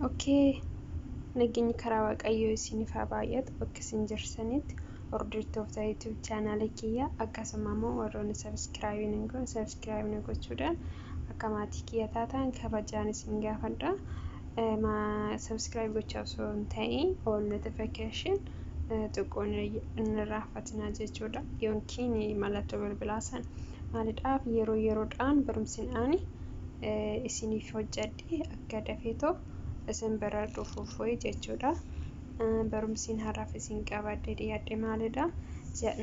Okay. Nageenyi karaa Waaqayyoo isiniif haa baay'atu bakka isin jirtanitti hordoftoota YouTube chaanaalii kiyya, akkasuma immoo warroonni subscribe hin goone subscribe na gochuudhaan akka maatii kiyya taatan kabajaan isin gaafadha. Subscribe gochaa osoo hin ta'in all notification tuquun hin irraanfatinaa jechuudha. Yookiin mallattoo bilbilaa sana maalidhaaf yeroo yeroodhaan barumsi ani isiniif hojjedhe akka dafeetoo isin bira dhufuuf jechuudha. Barumsiin har'aaf isin qabadhee dhiyaadhe maalidha?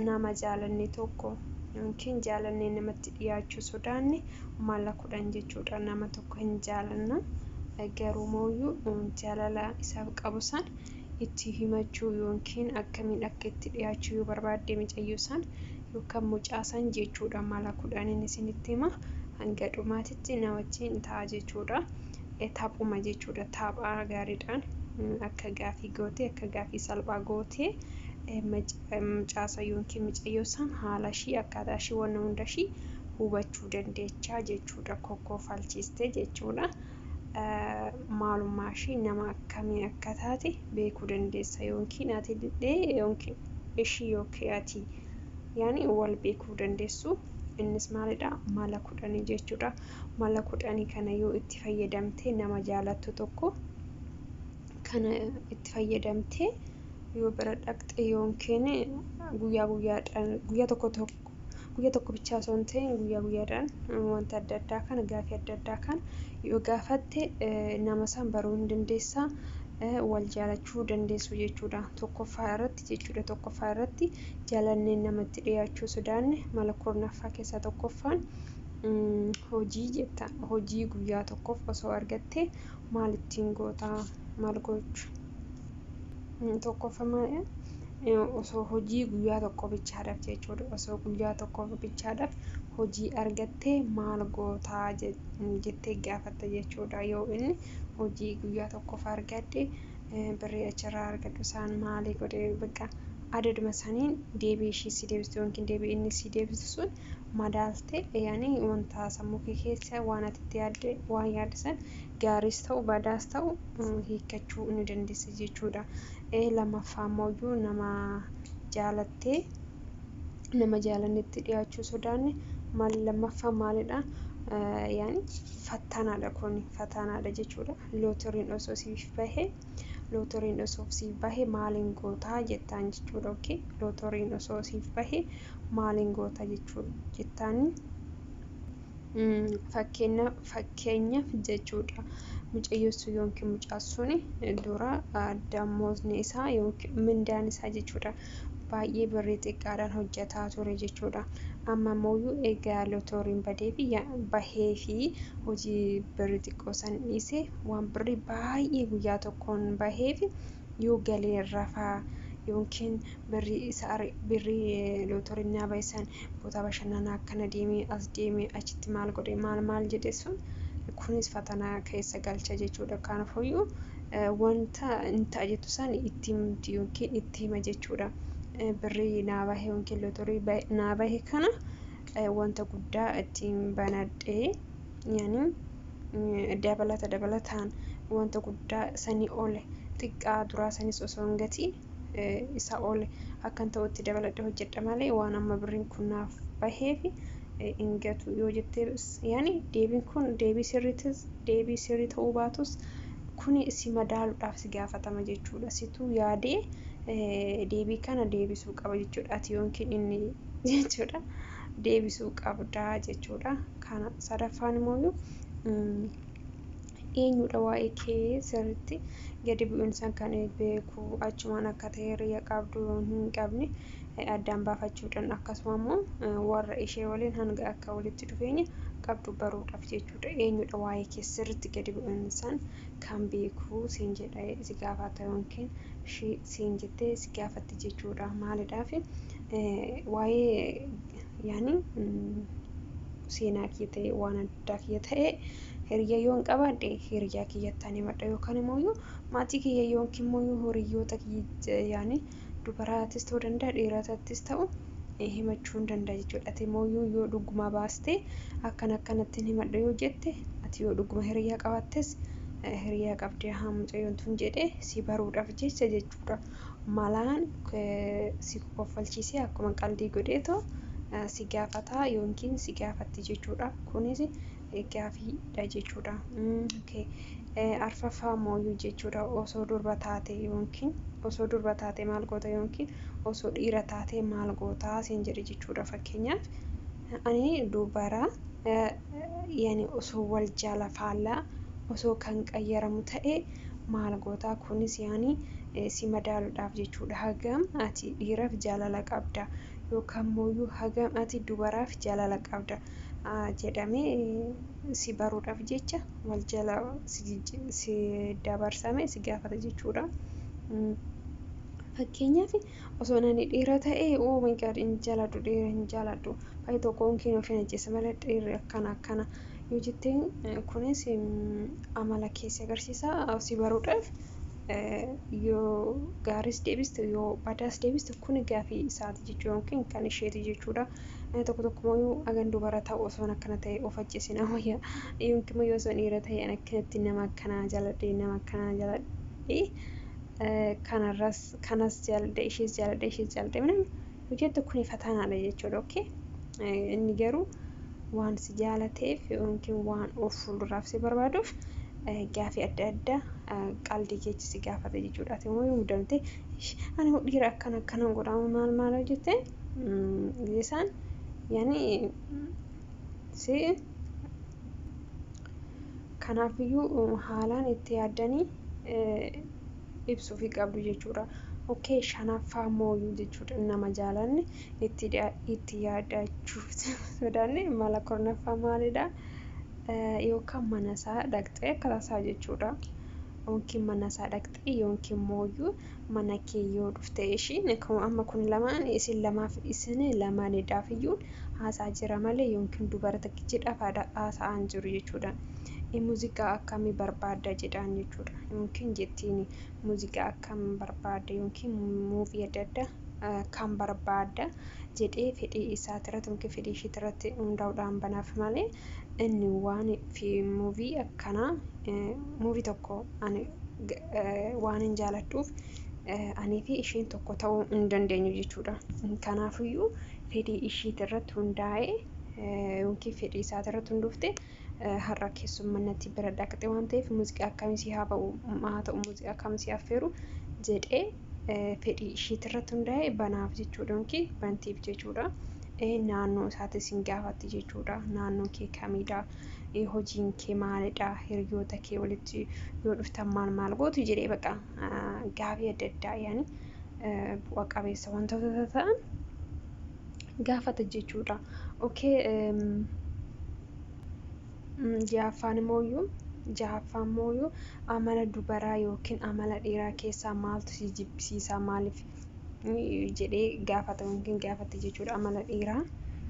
Nama jaalanne tokko yookiin jaalannee namatti dhiyaachuu sodaanne mala 10 jechuudha. Nama tokko hin jaalanna, garuu mooyyuu jaalala isaaf qabu san itti himachuu yookiin akkamiin akka itti dhiyaachuu yoo barbaadde mucayyoo san yookaan mucaa san jechuudha. Mala 10n isinitti hima, hanga dhumaatitti na wajjin ta'a jechuudha. Taphuma jechuudha. Tapha gaariidhaan akka gaafii gootee, akka gaafii salphaa gootee mucaasa yookiin mucayyoo san haala ishii, akkaataa ishii, wanna hunda ishii hubachuu dandeechaa jechuudha. Kokkofalchiistee jechuudha. Maalummaa ishii, nama akkamii akka taate beekuu dandeessa, yookiin ati illee yookiin ishii yookiin ati yaani wal beekuu dandeessu. Innis maalidha? Mala 10 jechuudha. Mala 10 kana yoo itti fayyadamtee, nama jaalattu tokko kana itti fayyadamtee yoo bira dhaqxe, yookiin guyyaa guyyaadhaan, guyyaa tokko tokko, guyyaa tokko bichaa osoo hin ta'in guyyaa guyyaadhaan wanta adda addaa kana, gaafii adda addaa kana yoo gaafatte, nama san baruu hin dandeessaa, wal jaalachuu dandeessu jechuudha. Tokkoffaa irratti jechuudha. Tokkoffaa irratti jaalannee namatti dhiyaachuu sodaanne mala 10ffaa keessaa tokkoffaan hojii jetta. Hojii guyyaa tokkoof osoo argatte maal ittiin gootaa? Maal gochuu? Tokkoffaa maali? Osoo hojii guyyaa tokko bichaadhaaf jechuudha. Osoo guyyaa tokko bichaadhaaf hojii argattee maal gootaa jettee gaafatta jechuudha. Yoo inni hojii guyyaa tokkoof argadhe, birrii achirraa argadhu isaan maalii godhee, bakka adaduma saniin deebii ishii si deebistu yookiin deebii inni si deebisu sun madaalte, yaani wanta sammuu kee keessa waan ati itti yaadde, waan yaadde san gaariis ta'u badaas ta'u hiikkachuu ni dandeessa jechuudha. Lammaffaa immoo nama jaalattee, nama jaalannetti dhiyaachuu sodaanne maal? Lammaffaa maalidha? Yaani fattanaadha, kun fatanaadha jechuudha. Lootoriin osoo siif bahe, lootoriin osoo siif bahe maaliin gootaa jettaan jechuudha. Okay, lootoriin osoo siif bahe maaliin gootaa jechuudha jettaani. Fakkeenyaaf jechuudha. Mucayyoo sun yookiin mucaan sun dura dammoosni isaa yookiin mindaan isaa jechuudha, baay'ee birrii xiqqaadhaan hojjetaa ture jechuudha. Amma immoo egaa lootoriin badee fi bahee fi hojii birrii xiqqoo san dhiisee waan birrii baay'ee guyyaa tokkoon baheef yoo galee rafaa yookiin birrii isa birrii lootoriin naa bahe san boota bashannanaa akkana deemee, as deemee, achitti maal godhe, maal maal jedhe sun kunis fatanaa keessa galcha jechuudha. Kanaafuu wanta hin ta'a jettu san itti himti yookiin itti hima jechuudha. Birrii naa bahe yookiin lootorii naa bahe kana wanta guddaa ittiin banadhee, yaani dabalata dabalataan wanta guddaa sanii ol, xiqqaa duraa sanis osoo hin gatiin isa ol akkan ta'utti dabaladhee hojjedha malee waan amma birriin kun naaf baheef hin gatu yoo jettee, yaani deebiin kun deebii sirriitis deebii sirrii ta'uu baatus, kuni si madaaluudhaaf si gaafatama jechuudha. Situu yaadee deebii kana deebisuu qaba jechuudha. Ati yookiin inni jechuudha deebisuu qabdaa jechuudha. Kana sadaffaan immoo eenyudha waa'ee kee sirriitti gadi bu'iinsaan kan beeku, achumaan akka ta'e hiriya qabdu hin qabne addaan baafachuudhaan, akkasuma immoo warra ishee waliin hanga akka walitti dhufeenya qabdu baruudhaaf jechuudha. Eenyudha waa'ee kee sirriitti gadi bu'iinsaan kan beeku siin jedha, si gaafata yookiin siin jettee si gaafatti jechuudha. Maalidhaaf waa'ee yaani seenaa kiyya ta'e, waan addaa kiyya ta'e, hiriya yoon qabaadhe hiriyaa kiyyattaan himadha, yookaan immoo maatii kiyya yookiin immoo hiriyoota kiyya, yaani dubaraatis ta'uu danda'a, dhiirotattis ta'u himachuu hin danda'a jechuudha. Ati immoo yoo dhuguma baastee akkana akkanatti himadha yoo jette, ati yoo dhuguma hiriyaa qabaattes Hiriyaa qabdi haa mucayyoon tun jedhee si baruudhaaf jecha jechuudha. Malaan si koffalchiisee akkuma qaldii godheetoo si gaafataa yookiin si gaafatti jechuudha. Kunis gaafiidha jechuudha. Arfaffaa mooyyuu jechuudha, osoo durba taate yookiin osoo durba taate maal goota yookiin osoo dhiira taate maal gootaa siin jedhe jechuudha. Fakkeenyaaf ani dubara, yani osoo wal jala faallaa osoo kan qayyaramu ta'e maal gootaa? Kunis yaani si madaaluudhaaf jechuudha. Hagam ati dhiiraaf jaalala qabda yookaan mooyyuu hagam ati dubaraaf jaalala qabda jedhamee si baruudhaaf jecha wal jala si dabarsame si gaafata jechuudha. Fakkeenyaaf osoo ani dhiira ta'e, oh my God, hin jaaladhu, dhiira hin jaaladhu, baay'ee tokko yookiin of hin ajjeesa malee dhiirri akkana akkana yoo jetteen, kunis amala keessa agarsiisa. Si baruudhaaf yoo gaariis deebiste, yoo badaas deebiste, kun gaafii isaati jechuudha yookiin kan isheeti jechuudha. Tokko tokko immoo hagan dubara ta'u osoon akkana ta'e of ajjeese nama wayya, yookiin immoo yoo osoo dhiira ta'e akkanatti nama akkanaa jaaladhe, nama akkanaa jaaladhe, kanarras kanas jaaladhe, ishees jaaladhe, ishees jaaladhe minam yoo jettu, kun fatanaadha jechuudha. Okay, inni garuu waan si jaalateef yookiin waan of fuulduraaf si barbaaduuf gaafii adda addaa qaldii keessa si gaafate jechuudha. Ati immoo yoo muddamte ani dhiira akkana akkana godhamu maal maal hojjette isaan yaani si kanaafiyyuu haalaan itti yaaddanii ibsuufii qabdu jechuudha. Okay, shanaffaa mooyyuu jechuudha, nama jaalanne itti yaadachuuf sodaanne mala kurnaffaa maalidha? Yookaan mana isaa dhaqxee akka tasaa jechuudha. Yookiin mana isaa dhaqxee yookiin mooyyuu mana kee yoo dhufte ishiin, amma kun lamaan isin lamaaf, isin lamaanidhaaf iyyuu haasaa jira malee yookiin dubara takkichidhaaf haasa'aa hin jiru jechuudha. Muuziqaa akkamii barbaadda jedhaan jechuudha. Yookiin jettiin muuziqaa akkam barbaadda yookiin movie adda addaa kan barbaadda jedhee fedhii isaatirratti yookiin fedhii isheetirratti hundaa'uudhaan banaaf malee, inni waan fi movie akkanaa, movie tokko ani waan hin jaaladhuuf anii fi isheen tokko ta'uu hin dandeenyu jechuudha. Kanaafiyyuu fedhii isheetirratti hundaa'ee yookiin fedhii isaatirratti hundoofte har'a keessummannatti bira dhaqxe waan ta'eef muuziqaa akkamii si haa ba'u, haa ta'u, muuziqaa akkamii si affeeru jedhee fedhii isheetirratti hundaa'ee banaaf jechuudha yookiin bantiif jechuudha. Naannoo isaatis hin gaafatti jechuudha. Naannoon kee kamidha? Hojiin kee maalidha? Hiriyoota kee walitti yoo dhuftan maal maal gootu jedhee baqa gaafii adda addaa yaani bu'a qabeessa wantoota ta'an gaafata jechuudha. Okay, ja'affaan immoo amala dubaraa yookiin amala dhiiraa keessaa maaltu si jibbisiisa, maaliif jedhee gaafata yookiin gaafatti jechuudha. Amala dhiiraa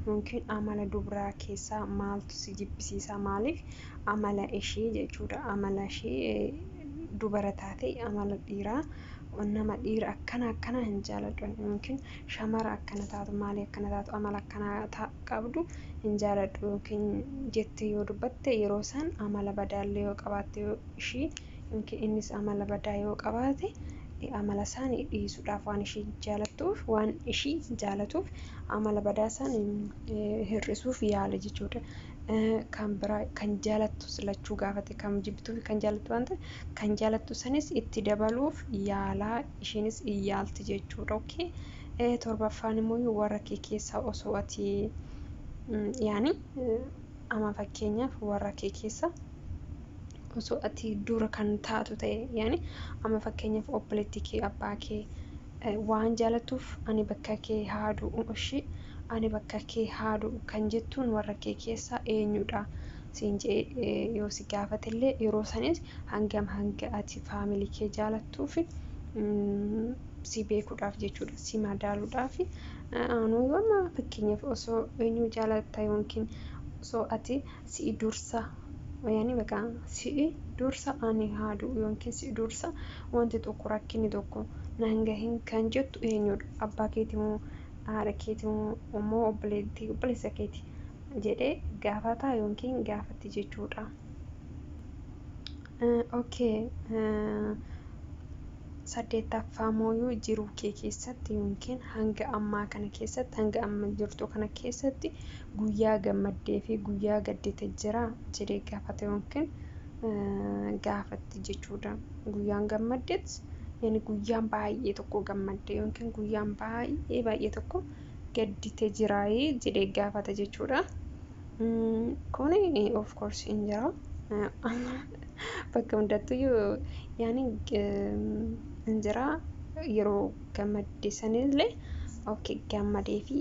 yookiin amala dubaraa keessaa maaltu si jibbisiisa, maaliif? Amala ishee jechuudha. Amala ishee dubara taate amala dhiiraa, nama dhiira akkana akkana hin jaaladhu yookiin shamara akkana taatu, maalii akkana taatu, amala akkanaa qabdu hin jaaladhu yookiin jettee yoo dubbatte, yeroo san amala badaallee yoo qabaatte ishii yookiin innis amala badaa yoo qabaate, amala isaan dhiisuudhaaf waan ishii jaalattuuf, waan ishii jaalatuuf amala badaa san hir'isuuf yaala jechuudha. Kan biraa kan jaalattus lachuu gaafate, kan jibbituu fi kan jaalattu waan ta'eef, kan jaalattu sanis itti dabaluuf yaalaa, isheenis yaalti jechuudha. Okay. Torbaffaan immoo warra kee keessaa osoo ati yaani amma fakkeenyaaf warra kee keessa osoo ati dura kan taatu ta'e, yaani amma fakkeenyaaf obboleettii kee, abbaa kee waan jaalattuuf ani bakka kee haa du'u ishii, ani bakka kee haa du'u kan jettuun warra kee keessaa eenyudha siin jedhee yoo si gaafatellee, yeroo sanis hangam hanga ati family kee jaalattuuf si beekuudhaaf jechuudha, si madaaluudhaaf. Anuu amma fakkeenyaaf osoo eenyu jaalatta yookiin osoo ati si'i dursa, yaani baqa si'i dursa ani haa du'u yookiin si'i dursa wanti tokko rakkinni tokko naan gahin kan jettu eenyudha? Abbaa keeti moo haadha keeti moo obboleettii, obboleessa keeti jedhee gaafata yookiin gaafatti jechuudha. Okay, 8ffaa mooyyuu jiruu kee keessatti yookiin hanga ammaa kana keessatti, hanga amma jirtu kana keessatti guyyaa gammaddee fi guyyaa gaddite jira jedhee gaafate yookiin gaafatti jechuudha. Guyyaan gammaddeet, yani guyyaan baay'ee tokko gammadde yookiin guyyaan baay'ee baay'ee tokko gaddite jiraayii jedhee gaafata jechuudha. Kuni of course hin jira. Bakka hundattuyyuu yani hin jira. Yeroo gammadde sanillee, okay, gammadee fi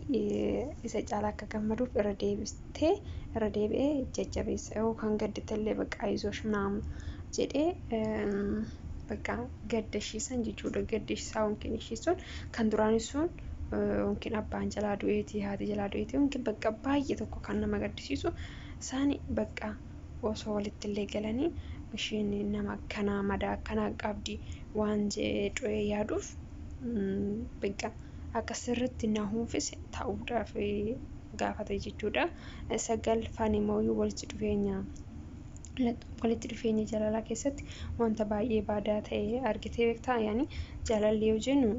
isa caalaa akka gammaduuf irra deebistee, irra deebi'ee jajjabeessa, yookaan gadditellee bakka አይዞሽ ምናምን jedhee bakka gadda ishiisan jechuudha. Gadda isaa yookiin ishii sun kan duraanii sun yookiin abbaan jalaa du'eeti, haati jalaa du'eeti, yookiin bakka baay'ee tokko kan nama gaddisiisu isaani bakka osoo walitti illee galanii isheen nama akkanaa madaa akkanaa qabdi waan jedhee yaaduuf bakka akka sirriitti nahuufis ta'uudhaaf gaafate jechuudha. 9ffaan immoo walitti dhufeenya jaalalaa keessatti wanta baay'ee badaa ta'e argitee beektaa? Yani jaalalli yoo jennu,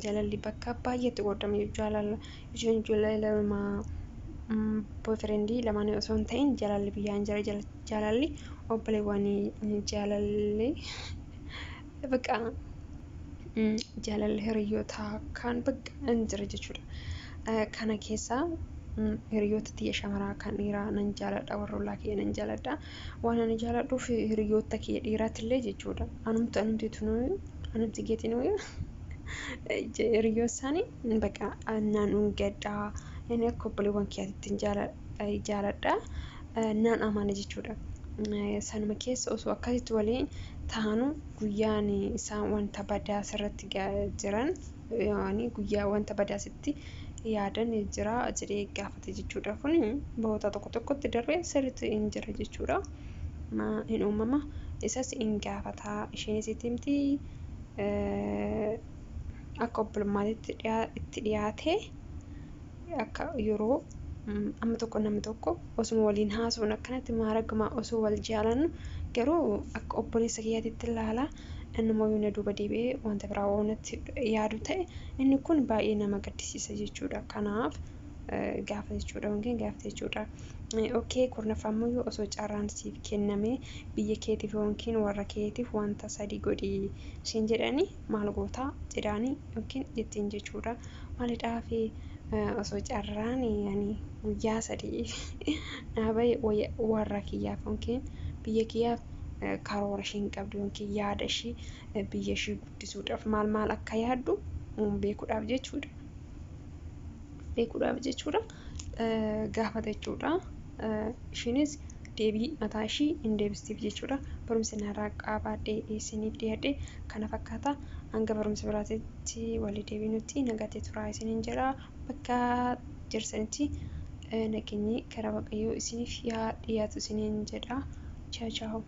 jaalalli bakka baay'eetti qoodama. Jaalala isheen jaalala boyfriendii lamaanii osoo hin ta'in, jaalalli biyyaan jira, jaalalli obboleewwanii, jaalalli bakka jaalalli hiriyootaa kan bakka hin jira jechuudha. Kana keessaa hiriyoota tiyya shamaraa kan dhiiraa nan jaaladha, warra ollaa kiyya nan jaaladha. Waan ani jaaladhuuf hiriyoota kiyya dhiiraattillee jechuudha. Anumti tunuu, anumti geetinuu hiriyoota isaanii bakka naan dhungadhaa, inni akka obboleewwan kiyyaatti jaaladha, naan amana jechuudha. Sanuma keessa osoo akkasitti waliin taanu guyyaan isaan wanta badaa sirratti jiran, guyyaa wanta badaa sitti yaadan jira jedhee gaafate jechuudha. Kun boota tokko tokkotti darbee sirriitti hin jira jechuudha. Hin uumama, isas hin gaafataa, isheenis itti himti, akka obbolummaatti itti dhiyaatee akka yeroo amma tokko namni tokko osuma waliin haasa'uun akkanatti maaraguma osoo wal jaalannu garuu akka obboleessa kiyyaatitti ilaala, inni immoo yoo na duuba deebi'ee wanta biraa waan natti yaadu ta'e, inni kun baay'ee nama gaddisiisa jechuudha. Kanaaf gaafa jechuudha yookiin gaafate jechuudha. Okay, 10ffaa immoo osoo carraan siif kenname biyya keetiif yookiin warra keetiif wanta sadii godhi siin jedhanii maal gootaa jedhaanii yookiin jettiin jechuudha. Maalidhaaf osoo carraan yani guyyaa 3 naa bahe warra kiyyaaf yookiin biyya kiyyaaf karoora ishiin qabdu yookiin yaada ishii biyya ishii guddisuudhaaf maal maal akka yaaddu beekuudhaaf jechuudha. Beekuudhaaf jechuudha. Gaafata jechuudha. Ishiinis deebii mataa ishii hin deebistiif jechuudha. Barumsi narraa qabaadhee isiniif dhiyaadhe kana fakkaata. Hanga barumsa biraatitti walii deebinutti nagaatti turaa isiniin jedha. Bakka jirtanitti nageenyi karaa Waaqayyoo isiniif yaa dhiyaatu isiniin jedha. Ciao ciao.